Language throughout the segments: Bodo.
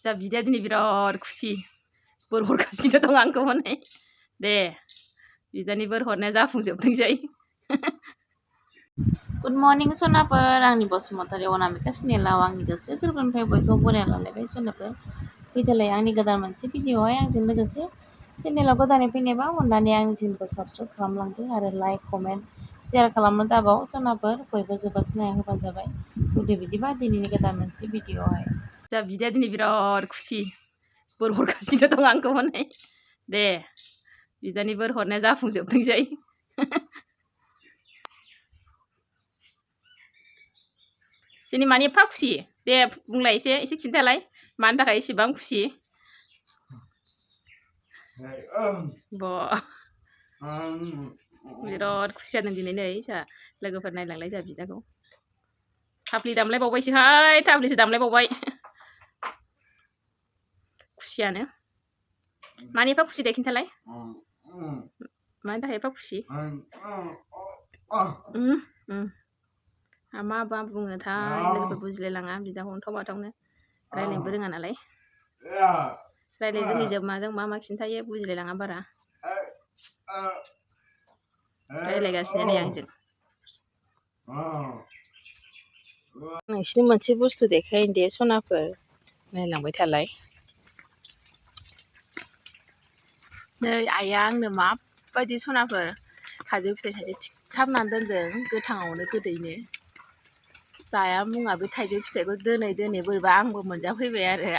진짜 미디어 दिनै बिराद खुसि बोर हरगासिनो दं आंखौ हनै दे बिदानि बोर हरनाया जाफुंजोबथोंसै गुड मर्निं सनाफोर आंनि बसुमतारी अनामिका चेनेलाव आंनि गोसो गोरबोनिफ्राय बयखौ बरायना लालायबाय सनाफोर फैदोलाय आंनि गोदान मोनसे भिडिअआवहाय आंजों लोगोसे चेनेलाव गोदानै फैनायबा अननानै आंनि चेनेलखौ साबसक्राइब खालामलांदो आरो लाइक कमेन्ट शेयार खालामनो दाबाव सनाफोर बयबो जोबोद सिनाय होबानो जाबाय गुदि बिदिबा दिनैनि गोदान मोनसे भिडिअआवहाय जा बिदाया दिनै बिराद खुसि बोर हरगासिनो दं आंखौ हनै दे बिदानि बोर हरनाया जाफुंजोबथोंसै दिनै मानि एफा खुसि दे बुंलाय एसे खिन्थालाय मानि थाखाय एसेबां खुसि बिराद खुसि जादों दिनै नै जोंहा लोगोफोर नायलांलाय जोंहा बिदाखौ थाफ्लि दामलायबावबायसोहाय थाफ्लिसो दामलायबावबाय खुसियानो मानि एफा खुसि दे खिन्थालाय मानि थाखाय एफा खुसि मा बुङोथाय लोगोफोर बुजिलायलाङा बिदाखौ अन्थाव बाथावनो रायज्लायनोबो रोङा नालाय रायज्लाय जोंनिजों माजों मा खिन्थायो बुजिलायलाङा बारा रायज्लायगासिनो नै आंजों नोंसिनि मोनसे बुस्थु देखायनो दे सनाफोर नायलांबाय थालाय नै आइया आंनो माबायदि सनाफोर थाइजौ फिथाइ थाइसे थिगथाबनानै दोनदों गोथाङावनो गोदैनो जाया मुङा बे थाइजौ फिथाइखौ दोनै बोरैबा आंबो मोनजाफैबाय आरो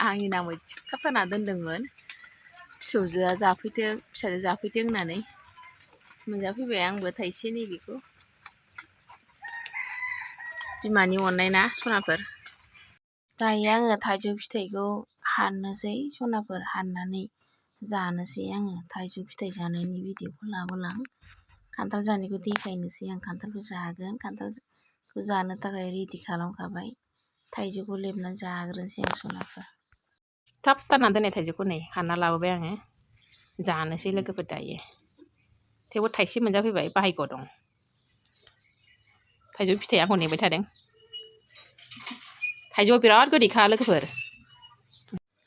आंनि नामै थिगथाबथाबना दोनदोंमोन फिसौजोआ जाफैथों फिसाजो जाफैथों होननानै मोनजाफैबाय आंबो थाइसे नैबेखौ बिमानि अननाय ना सनाफोर दायो आङो थाइजौ फिथाइखौ हाननोसै सनाफोर हाननानै जानोसै आङो थाइजौ फिथाइ जानायनि भिडिअखौ लाबोलां खान्थाल जानायखौ देखायनोसै आं खान्थालखौ जागोन खान्थालखौ जानो थाखाय रेडि खालामखाबाय थाइजौखौ लेबनानै जाग्रोनोसै आं सनाफोर थाब थारना दोननाय थाइजौखौ नै हानना लाबोबाय आङो जानोसै लोगोफोर दायो थेवबो थाइसे मोनजाफैबाय बाहायग' दं थाइजौ फिथाइया आंखौ नेबाय थादों थाइजौआ बिराद गोदैखा लोगोफोर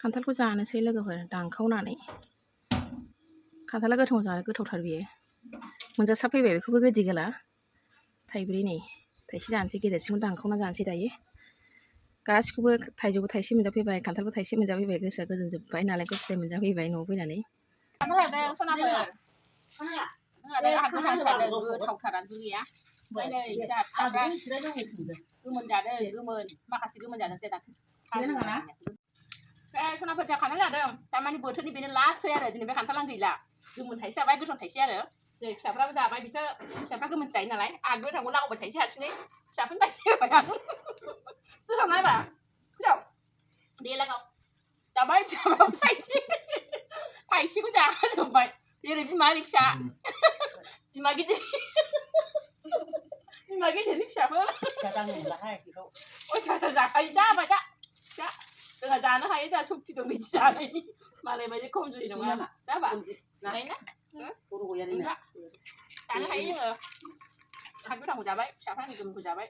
खान्थालखौ जानोसै लोगोफोर दानखावनानै खान्थाला गोथाव जानो गोथावथार बियो मोनजासाब फैबाय बेखौबो गोदि गोला थाइब्रै नै थाइसे जानोसै गेदेरसिमखौ दानखावना जानोसै दायो गासिखौबो थाइजौबो थाइसे मोनजाफैबाय खान्थालबो थाइसे मोनजाफैबाय गोसोआ गोजोनजोब्बाय नालेंखर फिथाइ मोनजाफैबाय न'आव फैनानै गोथावथारानो गैया ओमफ्राय नै जोंहा फिसाफ्रा गोमोन जादों गोमोन माखासे गोमोन जादों सनाफोर जोंहा खान्थाल जादों थारमाने बोथोरनि बेनो लास्टसै आरो दिनै बे खान्थालानो गैला गोमोन थाइसे जाबाय गोथाव थाइसे आरो जेरै फिसाफ्राबो जाबाय बिसोर फिसाफ्रा गोमोन जायो नालाय आं गोथावखौ नांगौबा थाइसे हारसिङै फिसाफोरनि थाइसे होबाय आं गोथाव नायबा गोथाव दे लागाव जाबाय फिसाफ्राबो थाइसेखौ जाखाजोब्बाय जेरै बिमा ओरै फिसा बिमा गिदिरनि फिसाफोर अयथासार जाखायो जाबाय दा जोंहा जानो हायो जोंहा सक्ति दं बिदि जानायनि मालाय बायदि खमजुरि नङा जाबा नायना जानो हायो जोङो आंहा गोथावखौ जाबाय फिसाफ्रा आंनि गोमोनखौ जाबाय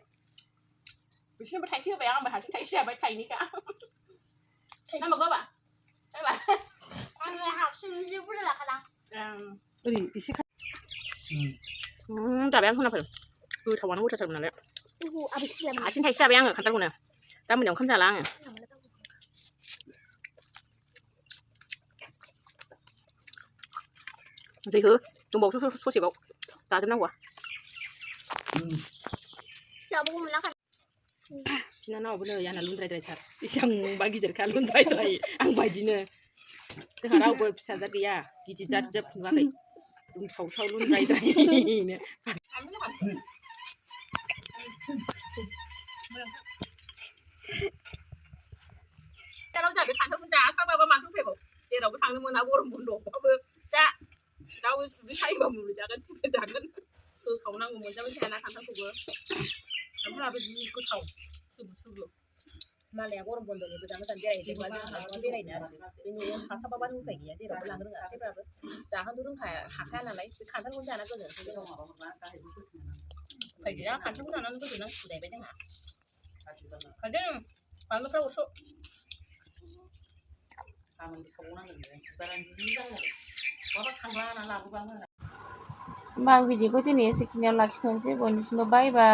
बिसोरनोबो थाइसे होबाय आंबो हारसिं थाइसे जाबाय थाइनैखा नांबावगौ आबा आङो हारसिंसो बुरजा लाखादां ओरै एसे जाबाय आं सनाफोर गोथावानो गोथावथारमोन नालाय हारसिं थाइसे जाबाय आङो खान्थालखौनो दा मोनायाव ओंखाम जाला आङो जैहो दंबावो ससेबाव जाजोबनांगौआ बिनानावाबो नै आंना लुनद्रायद्रायथार बेसेबांबा गिदिरखा लुनद्रायद्राय आं बायदिनो जोंहा रावबो फिसाजो गैया गिदिर जाजोब नुवाखै साव लुनद्रायद्रायनो जोंहा बे खान्थालखौ जासाबाबा मानो फैबाव जेरावबो थांनो मोना गरम बन्द'बाबो दा दाउ दुगैखायोबा मुलि जागोन सिबो जागोन गोखावनांगौ मोनजाबाय थायाना खान्थालखौबो खान्थालाबो जि गोथाव सुबु मालाया गरम बन्द'नि गोजान बेरायहैदोंबा जोंहा बेरायनो आरो बे न'आव थाखाबाबा उफाय गैया जेरावबो लांनो रोङा जेब्लाबो जाहोनो हाखाया नालाय बे खान्थालखौनो जाना गोजोनसै उफाय गैया खान्थालखौ जानानै गोजोननांसिगौ जाहैबाय जोंहा खादों बानलुफ्रा अरस' होमबा आं भिडिअखौ दिनै एसेखिनियाव लाखिथ'नोसै बयनिसिमबो बाय बाय।